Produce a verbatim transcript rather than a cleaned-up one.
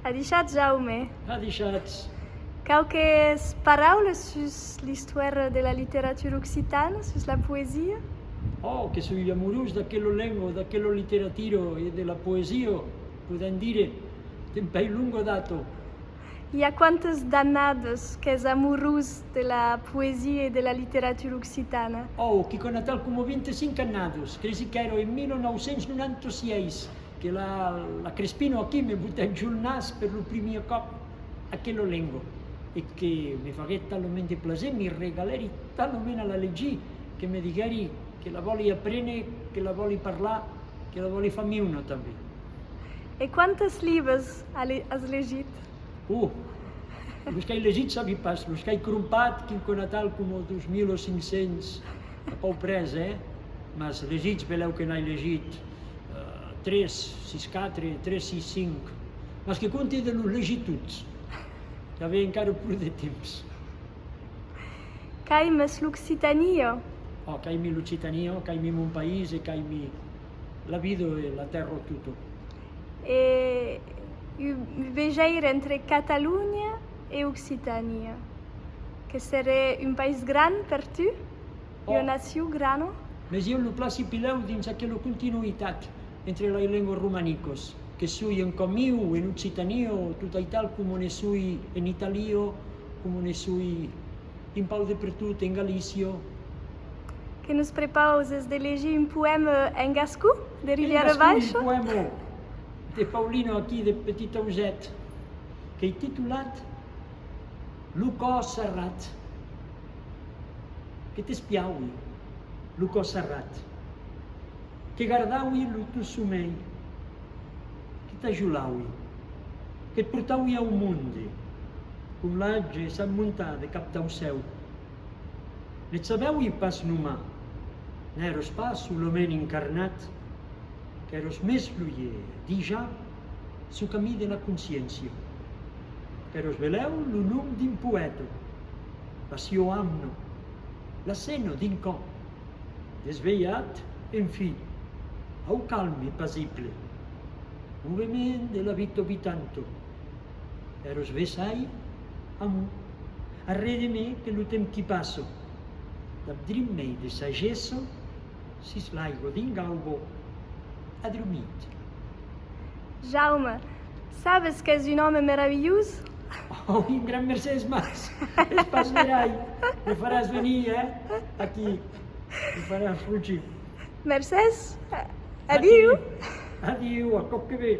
Adishatz, Jaume. Adishatz. Quauques paraulas sus l'istòria de la literatura occitana, sus la poesia? Oh, que soi amorós d'aquela lenga, d'aquela literatura e de la poesia, podèm dire, dempuèi longa data. I a quantas d'annadas qu'ès amorós de la poesia e de la literatura occitana? Oh, quicòm atal coma vint-e-cinc annadas, cresi qu'èra en mila nòu cents nonanta sièis. Que la, la Crespina aquí me botèt jo al nas per lo primièr còp aquela lenga, e que me faguèt talament de plaser, mi regalèri talament a la legir, que me diguèri que la vòli aprene, que la vòli parlar, que la vòli far miuna tanben. E quantes libres a le-, as legit? Oh, los qu'ai legit, sabi pas, los qu'ai crompat, quicòm atal coma dos mila cinc cents, a pauc près, eh? Mas legits, belèu que n'ai legit, eh, tres, sis, quatre, tres, sis, cinc. Mas que compti de los legir tots, qu'avè encara pro de temps. Qu'aimes l'Occitania? Oh, qu'aimi l'Occitania, qu'aimi mon país e qu'aimi la vida e la tèrra tota. E un, un vejaire entre Catalonha e Occitania, que seré un país grand per tu, oh, ua nacion grana? Mes ieu lo placi pilèu dins aquela continuitat entre las lengas romanicas, que soi en camiu en Occitania, tot aital coma ne soi en Itàlia, coma ne soi un pauc de pertot en Galícia. Que nos prepauses de legir un poèma en gascon, de Rivièra Baisha? En gascon, un poèma de Paulina aquí, de Petit Auset, qu'ei titolat Lo còr sarrat. Que t'espiaui, lo còr sarrat. Que gardaui lo ton somèir, que t'ajolaui, que't portaui au monde, com l'atge sap montar de cap tau cèu. Ne't sabèui pas nomar, n'èras pas solament incarnat, qu'èras mes luènh, dejà, suu camin de la consciéncia. Qu'èras belèu lo nom d'un poèta, la sieu amna, la scèna d'un còp, desvelhat, enfin, au calme pasible, movement de la vita vitanta. Èras vessai, amor, arré de me que lo temps qui passa, dab drin mei de sagessa, sis l'aiga d'un gauba adromit. Jaume, sabes qu'ès un òme meravilhós? Oh, un gran mercés, mas es pas verai. Me faràs venir, eh? Aquí. Me faràs fugir. Mercés. Adiu. Adiu, a còp que ve.